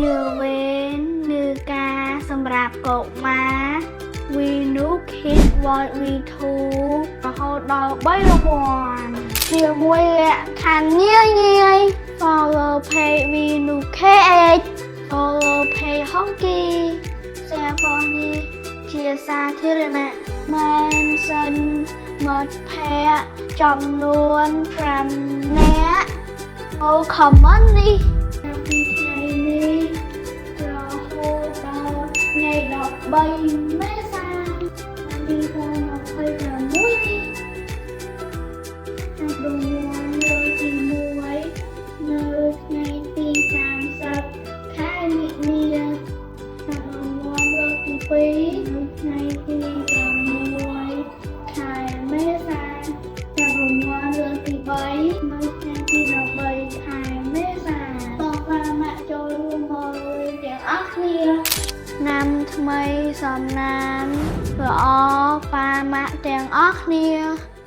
យាវេននាការសម្រាប់កុមារ Venu Kid Watch V2 រហូតដល់3រង្វាន់ជាមួយលក្ខខណ្ឌងាយងាយ Follow page Venu KH Follow page Honky Share post នេះជាសាធារណៈ mention មិត្តភ័ក្តិចំនួន5នាក់អូ comment នេះចាប់ពីថ្ងៃនេះរហូតដល់ថ្ងៃ13មេសា2026នេះចាប់រង្វាន់លើកទី1នៅថ្ងៃទី30ខែមិនិនាចាប់រង្វាន់លើកទី2នៅថ្ងៃទី6ខែមេសាចាប់រង្វាន់លើកទី3នៅថ្ងៃទី13ខែមេសាបងប៉ាម៉ាក់ចូលរួមមកទាំងអស់គ្នាឆ្នាំថ្មីសំណាងល្អប៉ាម៉ាក់ទាំងអស់គ្នា។